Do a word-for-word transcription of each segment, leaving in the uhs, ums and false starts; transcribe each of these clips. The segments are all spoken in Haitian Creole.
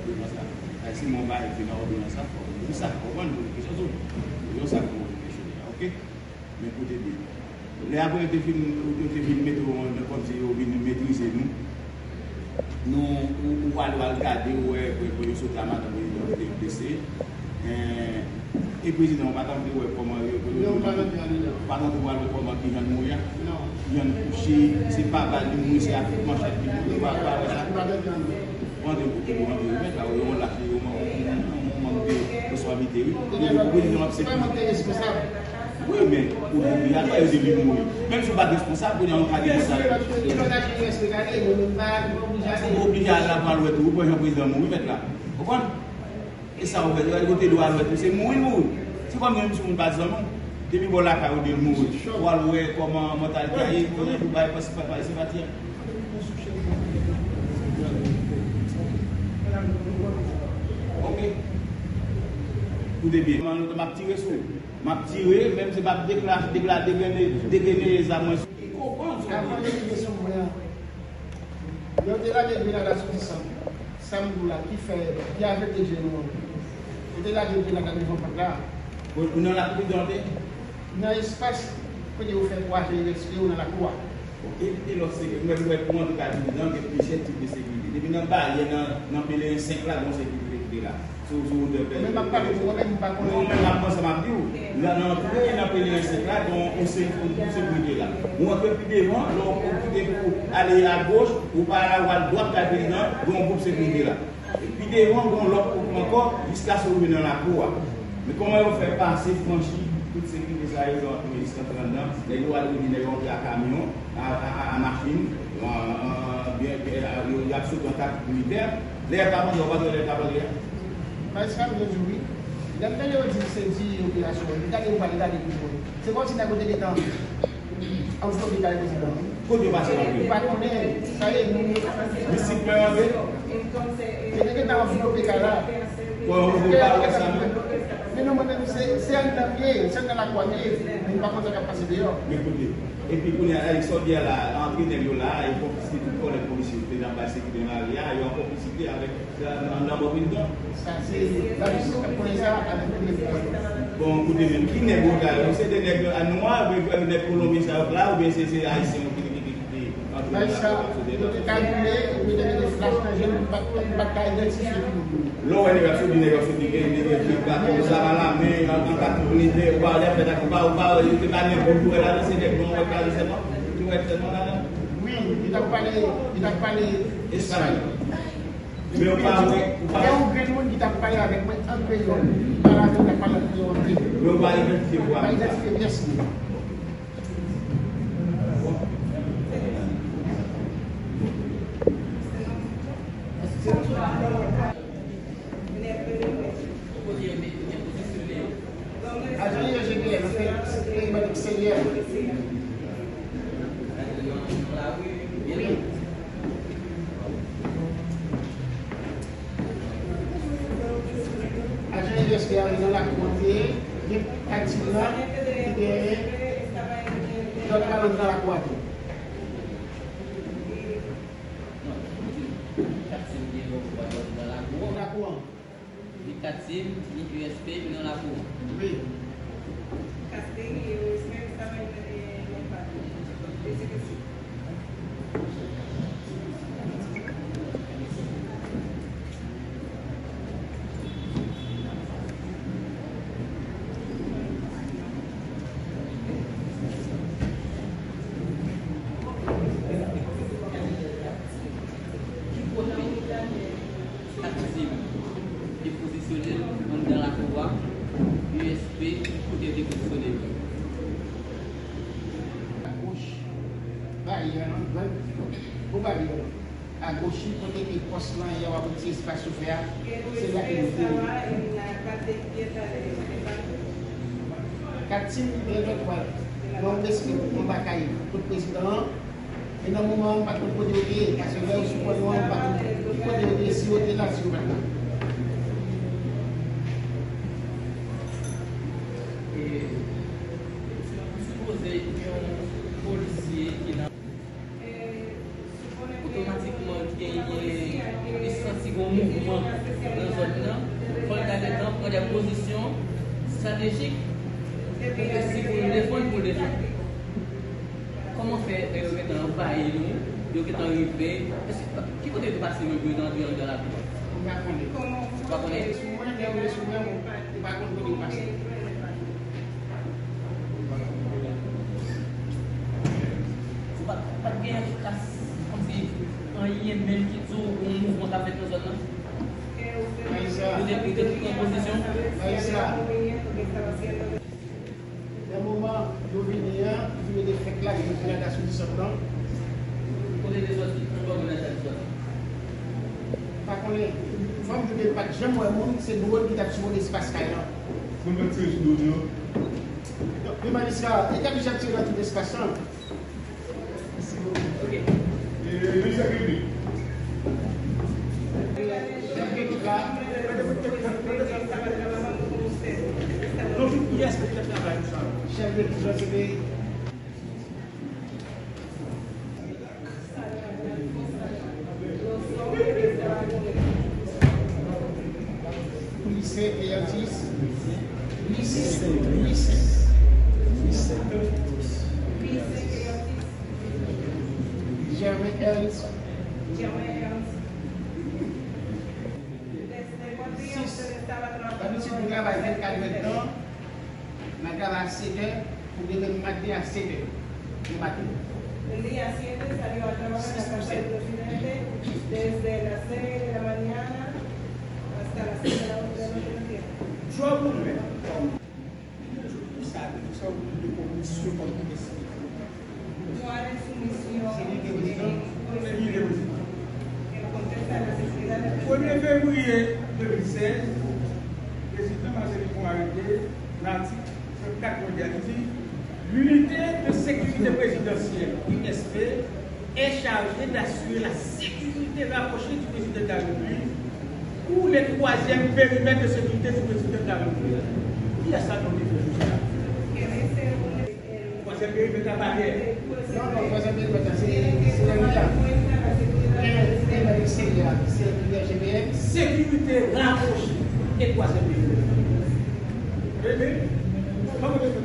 òdonans la. Sa se mwen bay ki nan òdonans la, fò nou di sa, konprann, pou kesyon sou. Pou yo sa pou kesyon la, oke? Men koute byen. Lè apre yo te fin, yo te fin mete yo nan kòmsi yo vin metrize nou. Nou, ou, ou al, ou al gade, ou wè, wè, wè yo soti a madanm prezidan ki te blese. E, e prezidan, ou pa tann vle wè kòman yo, yo, yo, ou pa tann vle wè kòman ki jan l mouri a? Ki jan l kouche, se pa bal li mouri, se ak manchèt li mouri, ou pa, ou pa wè sa? Ou pa tann vle wè. Ou antre pou ou antre, ou mèt la, ou yon lach, ou yon mank de responsablite, wi. Ou prezidan ap se. Wi, men, ou oblije al wè yo depi mouri. Menm si ou pa t responsab, kounye a ou ka gen sa. Ou oblije al la pou al wè tou, ou pran jan prezidan mouri, mèt la. Ou konprann? E sa ou fè, ou kote dwa al wè tou, se mouri, mouri. Se kòm menm si moun pa t zanmi w, depi bò lakay ou di l mouri. Ou al wè kòman mantalite a ye, kote pou bay pa, pa, pa, senpati a. Ok. Koute byen. M ap tire sou ou. M ap tire, menm si m ap dekla-, dekla-, degene-, degene zam mwen sou ou. Konprann sa. Avan yo rive sou mwen an, yo te lage grenad la sou ti sanm. Sanm dou la ki fè, ki afekte je nou an. Yo te lage grenad la devan pòt la. Bon, ou nan lakou prezidan te? Nan espas kote yo fè pou ajan yo eksplike yo nan lakou a. Bon, evite lòt sekirite. Mwen, mwen, pou antre kay prezidan, gen plizyè tip de sekirite. Depi nan baryè, nan, nan Pelerin senk la, gen yon sekirite ki te la. Sou, sou wotè Pelerin. Men m ap pale pou mwen menm, m pa konnen. Non, men m ap panse m ap di w. Nan, nan antre nan Pelerin senk la, gen yon, yon se-, yon sekirite la. Ou antre pi devan, lè w kite pou ale agoch, ou pa al a dwat kay prezidan, gen yon gwoup sekirite la. Epi devan, gen yon lòt gwoup ankò, jiskaske w rive nan lakou a. Men kòman yo fè pase, franchi tout sekirite sa yo, yo antre jiskaske anndan, nèg yo al redi, nèg yo antre a kamyon, a, a, a, a machin, a, a, a, byen, byen, a, yo, y ap soti an taktik militè. Lè y ap avanse, w pa t wè lè y ap avanse a? Majistra m te di wi. Lè m tande yo di se di operasyon, li gade m pale, li gade pou mwen. Se kòmsi nèg yo te gentan anvlope kay prezidan. Kote yo pase rantre? Ou pa konnen, sa ye nou. Mistik mwen rantre? Yo te gentan anvlope kay la. Bon, ou pa wè sa menm? Men non, mwen menm, se, se anndan m ye, se anndan lakou a m ye. Men m pa konn sa k ap pase deyò. Men koute. Epi kounye a, sa w di a la, antre nèg yo la, e konpliske tout kòlèg polisye yo te nan bay sekirite nan lari a, yo an konplisite avèk, nan, nan mò prezidan. Sa se, sa se, konnen sa, avèk konnen sa. Bon, koute menm, ki nèg yo la yo? Se de nèg nwa, oubyen nèg kolonbyen sa yo la, oubyen se, se ayisyen yo ki, ki, ki, ki te antre nan lari a? Yo te kalkile, yo te mete flash nan je nou, nou pa t, nou pa t ka idantifye ki moun yo. Lè w wè nèg ap soti, nèg ap soti, gen, gen, gen, gen baton, zam alamen, an, an kat blende, ou pa wè lè fèt ak, ou pa, ou pa wè, yo te pa nenpòt ou wè ladan, se nèg blan ou wè k pale sèlman, ou wè sèlman ladan. Wi, li t ap pale, li t ap pale espayòl. Men ou pa wè, ou pa. Gen yon grenn moun ki t ap pale avèk mwen an kreyòl. Li pale avè m, l ap pale an kreyòl an kreyòl. Men ou pa idantifye vwa. Pa idantifye pyès li. Ajan I R G P N, anfen, se peyi bann eksteryè. Wi. Ajan I R S P a nan lakou an te ye, gen katil la, ki genyen dòt kalann nan lakou a tou. Katil gen dòt kalann nan lakou an. Lakou an. Ni katil, ni U S P, ni nan lakou an. Wi. Katil, U S P, sa va, eh, non, pa. Ki kote katil te pozisyone l anndan lakou a, U S P, ki kote yo te pozisyone yo? Agoch baryè an, gwo baryè an. Agoch li, kote ke pòs lan ye, w ap wè ti espas yo fè a, se la ke nou te ye. Katil gen dwa, mwen, m espere pou mwen pa ka ye kot prezidan an. E nan moman an, m pa t konn kote yo te ye, paske lè yo sipòte mwen, m pa t konn ki kote yo te ye, si yo te la, si yo pa t la. E, sipoze yon polisye ki nan otomatikman genyen, li santi gen yon mouvman nan zòn nan, fò l ta gentan pran de pozisyon estratejik pou, si pou l defann, pou l defann. Kòman fè, eh, yo gentan anvayi nou, yo gentan rive? Èske, ki kote yo te pase menm pou yo te antre anndan lakou a? M pa konnen. Ou pa konnen? Sou mwen, lè yo sou mwen, m pa konn kote yo pase. Ou pa, pa t gen kas, kòmsi anyen menm ki di w yon mouvman k ap fèt nan zòn nan? Ou te, ou te pran pozisyon? Nan moman yo vini an, yo vini de fèt la, yo vini nan Dasoudisant lan. Kote te sòti? Nan bò kote te sòti? Pa konnen. Fò m di w ke m pa t janm wè moun, se dwòn ki t ap sivole espas kay lan. Moun pa t tire sou dwòn yo? Non, men majistra, e t ap janm tire nan tout espas lan. Ok. E, men sa ki di. Non, tout pyès ki t ap travay pou sa. Chèf de prizon, se te Louissaint Léontis. Louissaint, Louissaint. Louissaint Léontis. Germain Ernst. Germain Ernst. Sis. Dabitid nou travay vennkat èdtan. N a travay a sèt è pou demen maten a sèt è nan maten. El día siete salió a trabajar en la casa del presidente desde las seis de la mañana hasta las siete de la noche. Djòb ou menm kòm, sa, sa ou di de komisyon kòm M S P. Premye fevriye de mil sèz, prezidan Martelly pran arete nan atik trannkat mwen ki di, l'unité de sécurité présidentielle, U S P, est chargée d'assurer la sécurité rapprochée du président de la République ou le troisième périmètre de sécurité du président de la République. Kiyès sa nou te fè jou sa? Twazyèm perimèt la pa dèyè. Non, non, twazyèm perimèt la, se, se lè nou la. Gen, gen nan eksteryè a, se G P M. Sekirite rapwoche e twazyèm perimèt. Rele. Kòman rele?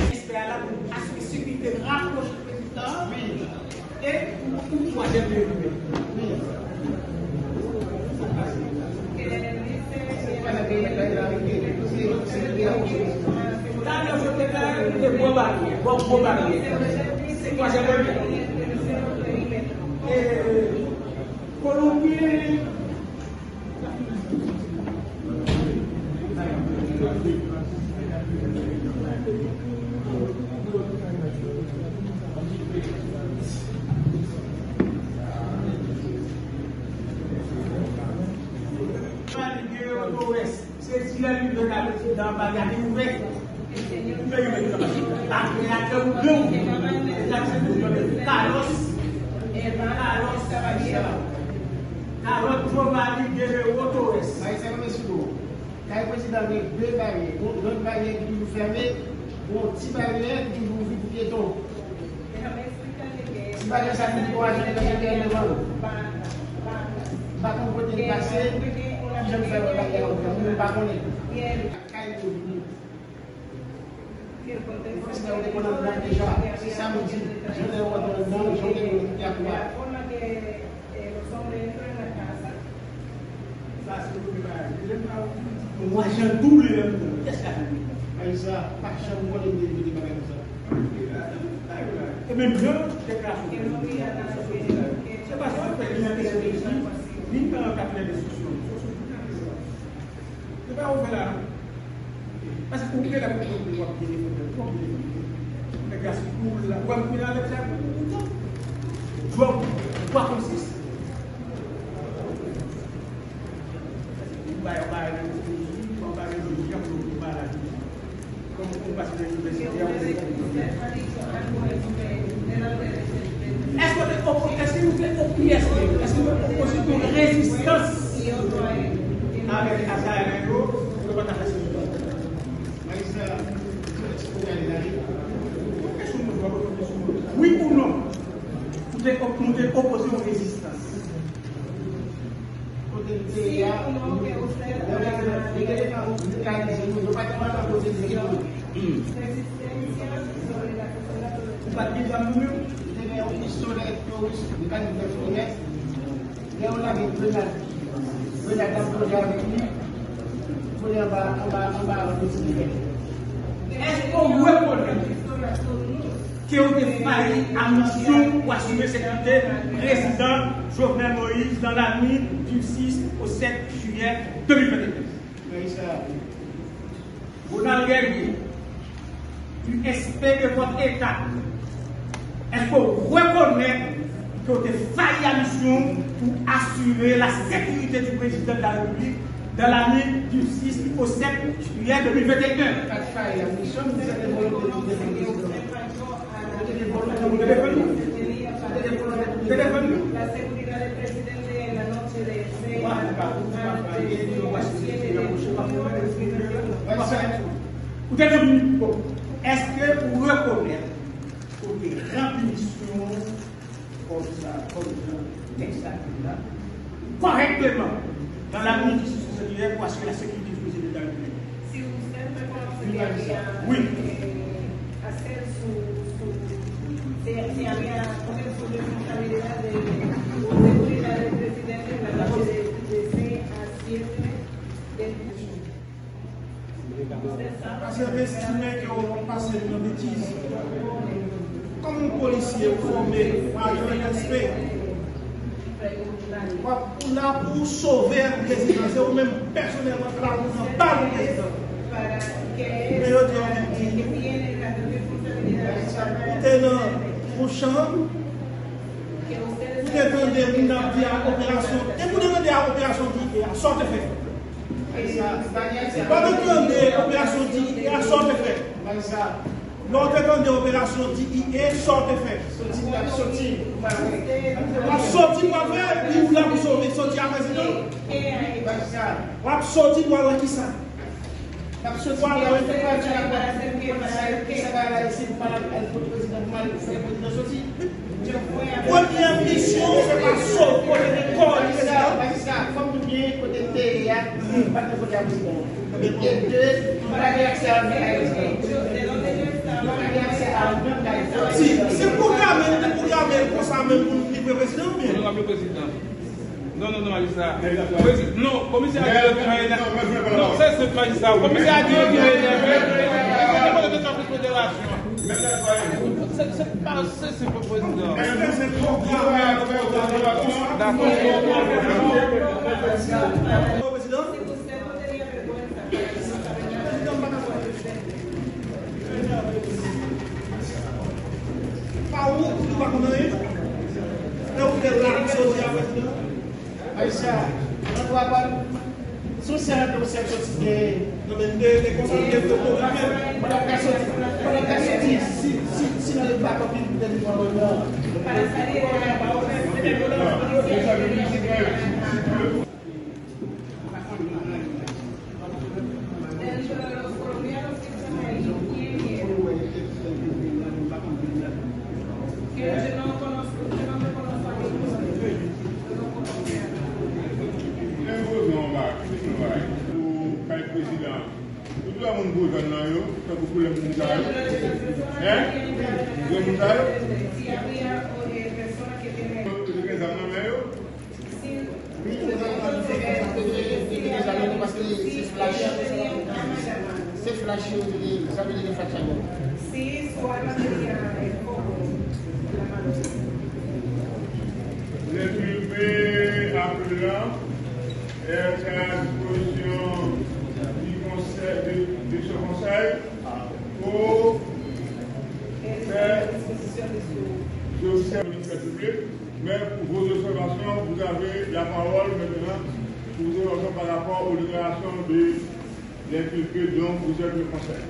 Eksteryè a la pou asire sekirite rapwoche. Wi. E pou, pou twazyèm perimèt. Wi. Talè yo te, talè yo te gwo baryè, gwo, gwo baryè. Se twazyèm perimèt. E, Kolonbyen. Se di lè li vle ka prezidan bagay li ouvè. Ouvè li mete nan mache. Apre a fè ou gran. E sa ki se prezidan de Carlos. Carlos, Carlos Giovanni Guerrero Torres. Kay prezidan gen de baryè. Gon lòt baryè ki toujou fèmen, gon ti baryè ki toujou ouvri pou pyeton. Ti baryè sa ki pi bon ajan nan G P M devan nou. M pa konn kote l pase, kijan l fè wè baryè a ouvè, mwen menm m pa konnen. Kay yo vini. Prezidan yo te konn anndan deja. Se sa m di. Jan lè yo antre anndan, jan yo te konn kite ak mwen. Yon ajan double lè pou kès la fè. Ay sa, pa janm konnen de de bagay konsa. E menm jan deklarasyon. Se pa sa w fè li nan espri, li nan kabinè de enstriksyon. Se pa ou fè la. Paske ou genlè pou konn w ap byen defann tèt ou, w ap byen defann tèt ou. Nèg la sou kou la, ou wè m kounye a avèk sa pou ou kontan. Djòb twa kòm sis. Ou bay, ou bay lojik, ou bay lojik, ou bay lojik. Kòm ou pase nan inivèsite a, ou bay lojik. Èske w te opo-, èske nou te opo-, èske, èske nou te opoze yon rezistans avèk Azayèn yo, yo pa ta fè sa? Majistra, yon ti kote ale lage. Yon kesyon mwen, yon kesyon mwen. Wi ou non? Ou te op-, nou te opoze yon rezistans. Kote m te ye a, lè yo te fè, yo te fè yon mekanize nou, yo pa t konn antre kote m te ye a. Ou pa t gen zam nan men w? Te gen yon pistolè toris, mekanik de fiyè. Lè yo lage grenad, grenad la plonje avèk li, kounye anba, anba, anba, anba, anba, anba. Èske w rekonèt ke w te fayi a misyon pou asire sekirite prezidan Jovenel Moïse dans la nuit du six au sept juillet deux mille vingt et un? Ronald Guerrier, U S P de votre état, èske w rekonèt ke w te fayi a misyon pou asire la sécurité du président de la République dans la nuit du six au sept juillet deux mille vingt et un? Ou te fayi a misyon, men se te volonte tou de prezidan. Ou te gen volonte pou defann li. Ou te gen volonte pou defann li. Ou te gen, bon, èske ou rekonèt ke w te ranpli misyon w kòm sa, kòm jan tèks la di la, correctement dans la nuit du six au sept juillet pour assurer la sécurité du président de la République? Si usted me conoce de había, eh, hacer su, su, se, se había coger su responsabilidad de seguridad del presidente en la noche de, de seis a siete del Paske m estime ke w ap pase m nan betiz. Kòm yon polisye fòme, w al nan respè. W ap, ou la pou w sove prezidan. Se ou menm pèsonèlman k la pou w pran bal pou prezidan. Men yo di w menm, ou te nan yon chanm, ou te tande moun ap di a operasyon, depi w te tande a operasyon D E A, sa w te fè? Pandan w tande operasyon D E A, sa w te fè? Lè w te tande operasyon D E A, sa w te fè? W ap soti pou w al fè, li ou la pou sove, soti a prezidan. W ap soti pou w al wè kisa? N ap soti deyò, se pa ti la pòt ki pase, ki sa bagay la, se pou mal al kote prezidan, pou mal fè prezidan soti. Premyè misyon, se pa sot kote gen kò li. Majistra, majistra, fò m di w byen kote m te ye a, m pa t nan kote a prezidan an. E de, m pa t gen aksè a anyen kay prezidan. M pa t gen aksè a anyen kay prezidan. Si, si pwograme, nou te pwograme l konsa menm pou nou livre prezidan oubyen? Onorab le Président. Non, non, non, majistra. Prézi-, non, komisè a di yo gen anyen. Non, se senp, majistra. Komisè a di yo gen anyen. Se, se pa, se senp, prezidan. Dakò. Pa wont, ou pa konn anyen. Lè ou fè la, ou soti a prezidan. Ayisyen, nan twa pal, sou sèl, sèl soti gen. Non, men de, de konsa, de, de, de, de, pandan ka soti, pandan ka soti, si, si, si nan le pa konpil pou te di mwen, mwen, mwen. Pou kay prezidan, ou dwe moun gwo zòn nan yo, tankou koulè moun sa yo. Hein? Gwo moun sa yo? Yo te gen zam nan men yo? Wi, se sa, se sa, se sa, se sa, paske se flash. Se flash yo, se sa, se flash yo. Lè prive apelan, e, se a dispozisyon di konsèy, de, de se konsèy pou fè dosye ministè piblik. Mais pour vos observations, vous avez la parole maintenant pour vos observations par rapport aux déclarations de l'inculpé, donc vous êtes le conseil.